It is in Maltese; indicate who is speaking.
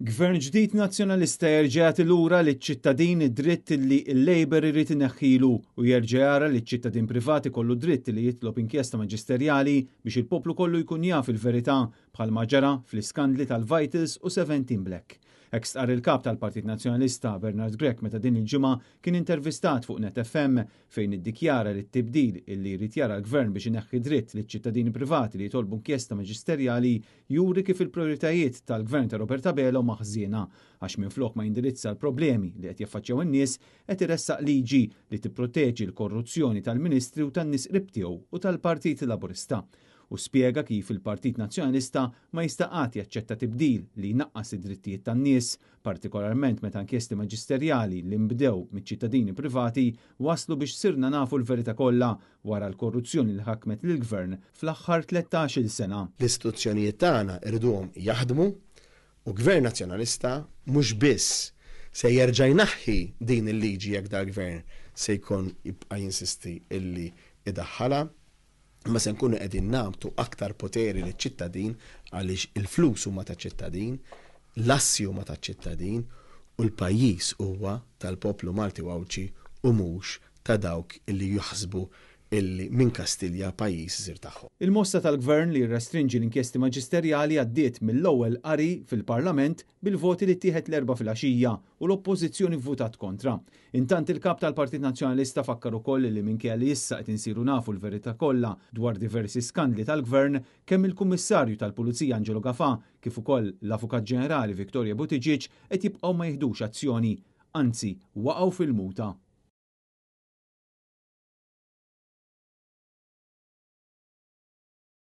Speaker 1: Gvern ġdid Nazzjonalista jerġa' jagħti lura liċ-ċittadin id-dritt li l-Labour irid ineħħilu u jerġa' jara li ċ-ċittadin privat ikollu dritt li jitlob inkjesta maġisterjali biex il-poplu kollu jkun jaf il-verità bħalma ġara fl-iskandli tal-Vitals u 17 Black. Hekk stqarr il-Kap tal-Partit Nazzjonalista Bernard Grech meta din il-ġimgħa kien intervistat fuq Net FM fejn iddikjara li t-tibdil illi jrid jara l-Gvern biex ineħħi dritt liċ-ċittadini privati li jitolbu inkjesta maġisterjali juri kif il-prijoritajiet tal-Gvern ta' Robert Abela huma ħżiena għax minflok ma jindirizza l-problemi li qed jaffaċċjaw in-nies qed iressaq liġi li tipproteġi l-korruzzjoni tal-Ministri u tan-nies qrib tiegħu u tal-Partit Laburista. U spjega kif il-Partit Nazzjonalista ma jista' qatt jaċċetta tibdil li jnaqqas id-drittijiet tan-nies, partikolarment meta inkjesti maġisterjali li nbdew miċ-ċittadini privati waslu biex sirna nafu l-verità kollha wara l-korruzzjoni li ħakmet lill-Gvern fl-aħħar 13-il sena.
Speaker 2: L-istituzzjonijiet tagħna rriduhom jaħdmu u Gvern Nazzjonalista mhux biss se jerġa' jnaħħi din il-liġi jekk dal-Gvern se jkun jibqa' jinsisti illi idaħħalha, imma se nkunu qegħdin nagħtu aktar poteri liċ-ċittadin għaliex il-flus huma taċ-ċittadin, l-assi huma taċ-ċittadin u l-pajjiż huwa tal-poplu Malti u Għawdxi u mhux ta' dawk illi jaħsbu illi minn Kastilja pajjiż isir tagħhom.
Speaker 1: Il-mossa tal-Gvern li jirrestrinġi l-inkjesti maġisterjali għaddiet mill-ewwel qari fil-Parlament bil-voti li ttieħed l-Erbgħa filgħaxija u l-Oppożizzjoni vvutat kontra. Intant il-Kap tal-Partit Nazzjonalista fakkar ukoll li minkejja li issa qed insiru nafu l-verità kollha dwar diversi skandli tal-Gvern, kemm il-Kummissarju tal-Pulizija Angelo Gafà kif ukoll l-Avukat Ġenerali Victoria Buttigieg qed jibqgħu ma jiħdux azzjoni, anzi waqgħu fil-muta.